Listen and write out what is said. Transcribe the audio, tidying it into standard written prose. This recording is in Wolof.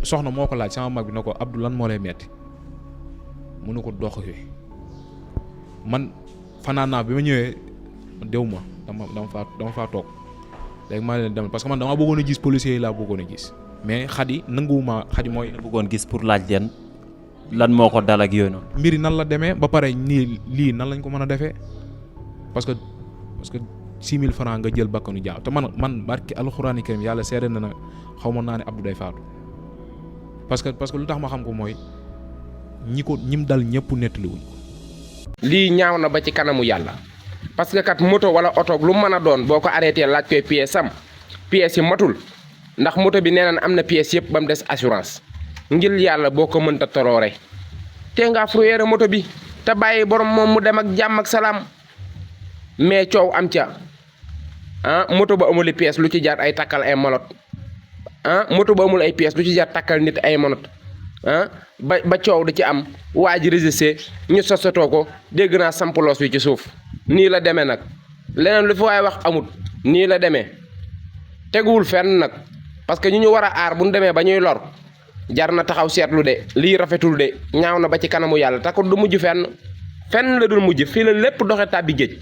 soxna moo ko laaj sama mag bi na ko Abdou lan moo lay metti mu ne ko dox fi man fanaan naa bi ma ñëwee déw ma dama faa toog léegi maa leen dem parce que man dama bëggoon a gis policiers yi laa bëggoon a gis mais Xadi nanguwuma Xadi mooy bëggoon gis pour laaj leen lan moo ko dal ak yooyu noonu. mbiri nan la demee ba pare nii lii nan lañ ko mën a defee parce que 6 000 francs nga jël bakkanu jaaw te man barki alxuraani karim yàlla seede na xaw ma naa ne Abdou day faatu parce que lu tax ma xam ko mooy ñim dal ñëpp nettaliwuñ ko. lii ñaaw na ba ci kanamu yàlla parce que kat moto wala oto lu mën a doon boo ko arrêté laaj koy pièce am pièces yi matul ndax moto bi nee na am na pièces yëpp ba mu des assurance ngir yàlla boo ko mënta toroore te nga fruyeere moto bi te bàyyi borom moom mu dem ak jàmm ak salaam mais coow am ca moto ba amul pièces lu ci jaar ay takkal ay molot moto ba amul ay pièces lu ci jaar takkal nit ay monot ba coow da ci am waa ji résisté ñu sosotoo ko dégg naa samploos wi ci suuf nii la demee nag leneen lu fi waaye wax amut nii la demee teguwul fenn nag parce que ñu war a aar bu ñu demee ba ñuy lor jar na taxaw seetlu de lii rafetul de ñaaw na ba ci kanamu yàlla te ko du mujj fenn la dul mujj fii la lépp doxe tàbbi géej